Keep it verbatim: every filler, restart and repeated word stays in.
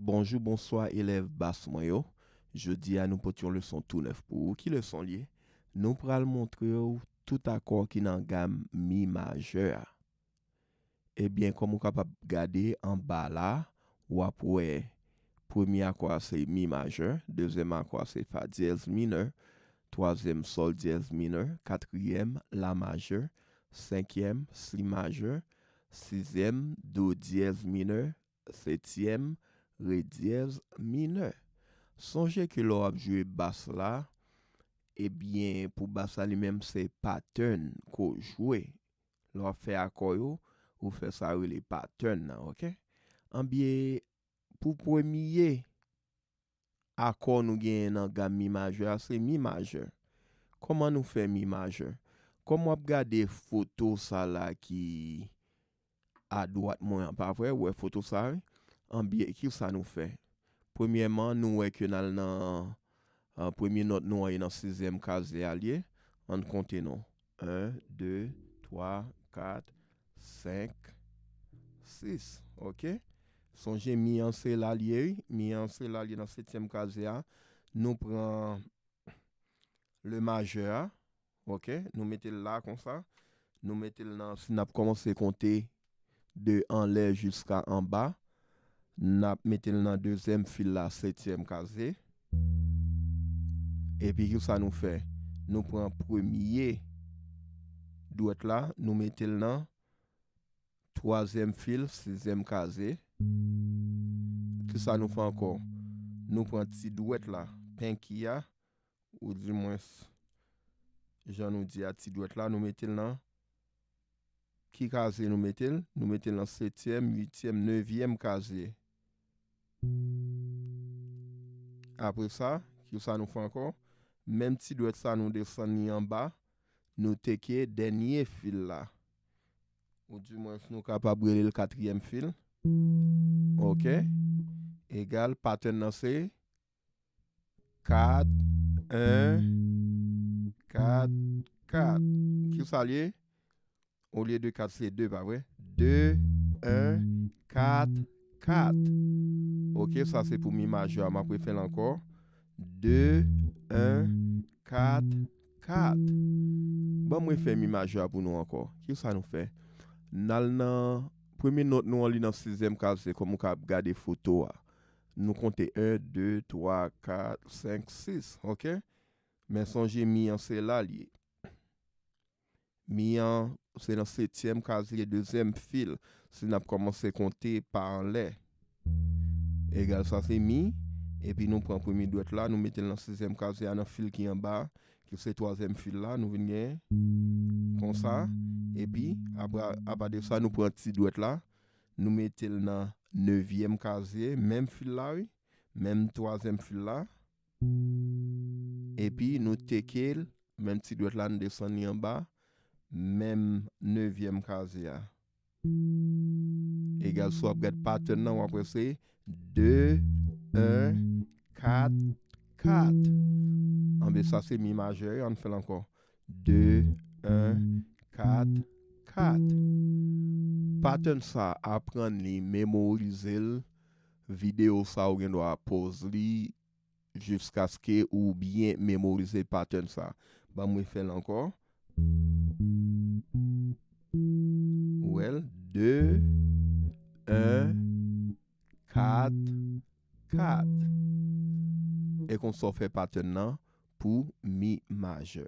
Bonjou, bonswa, elèv bas mwen yo. Jodi a, nou pote yon leson tou nèf pou ou. Ki leson l ye? Nou pral montre w tout akò ki nan gam mi majè a. Ebyen, kòm ou kapab gade anba la, w ap wè premye akò a se mi majè, dezyèm akò a se fa dyèz minè, twazyèm sòl dyèz minè, katriyèm la majè, senkyèm si majè, sizyèm do dyèz minè, setyèm re dyèz minè. Sonje ke lè w ap jwe bas la, ebyen, pou bas la li menm se pattern ke w jwe. Lè w ap fè akò yo, ou fè sa yo rele pattern nan, oke? Anbyen, pou premye akò nou genyen nan gam mi majè a, se mi majè. Kòman nou fè mi majè? Kòm w ap gade foto sa la ki adwat mwen an, pa vre? Ou wè foto sa, wi? Anbyen, ki sa nou fè? Premyèman, nou wè ke n al nan, ah, premye nòt nou an, e nan sizyèm kazye a l ye. Ann konte non. En, de, twa, kat, senk, sis. Oke? Sonje mi an se la l ye, wi. Mi an se la l ye nan setyèm kazye a. Nou pran le majè a. Oke? Nou mete l la konsa. Nou mete l nan, si n ap kòmanse konte de anlè jiska anba, n ap mete l nan dezyèm fil la, setyèm kazye. Epi ki sa nou fè? Nou pran premye dwèt la, nou mete l nan twazyèm fil, sizyèm kazye. Ki sa nou fè ankò? Nou pran ti dwèt la, penki a, ou di mwens, jan nou di a, ti dwèt la, nou mete l nan, ki kazye nou mete l? Nou mete l nan setyèm, uityèm, nevyèm kazye. Apre sa, ki sa nou fè ankò? Menm ti dwèt sa nou desann li anba, nou teke dènye fil la. Ou di mwens nou kapab rele l katriyèm fil. Oke? Egal, pattern nan se kat, en, kat, kat. Ki sa l ye? Olye de kat, se de, pa vre? De, en, kat, kat. Oke, sa se pou mi majè a, m ap refè l ankò. De, en, kat, kat. Ban m refè mi majè a pou nou ankò. Ki sa nou fè? N al nan premye nòt nou an, li nan sizyèm kazye, kòm ou ka ap gade foto a. Nou konte en, de, twa, kat, senk, sis, oke? Men sonje mi an se la l ye. Mi an se nan setyèm kazye, dezyèm fil, si n ap kòmanse konte pa anlè. Egal, sa se mi, epi nou pran premye dwèt la, nou mete l nan sizyèm kazye a, nan fil ki anba, ki se twazyèm fil la, nou vin gen konsa. Epi, apre, apa de sa, nou pran ti dwèt la, nou mete l nan nevyèm kazye, menm fil la, wi, menm twazyèm fil la. Epi, nou teke l, menm ti dwèt la, nou desann li anba, menm nevyèm kazye a. Egal, si w ap gad pattern nan, w ap wè se de, en, kat, kat. Anben, sa se mi majè, ann fè l ankò. De, en, kat, kat. Pattern sa, aprann li, memorize l. Videyo sa, ou gen dwa poz li jiskaske ou byen memorize pattern sa. Ban m refè l ankò. Ou wè l, de, en, kat, kat. E konsa w fè pattern nan pou mi majè.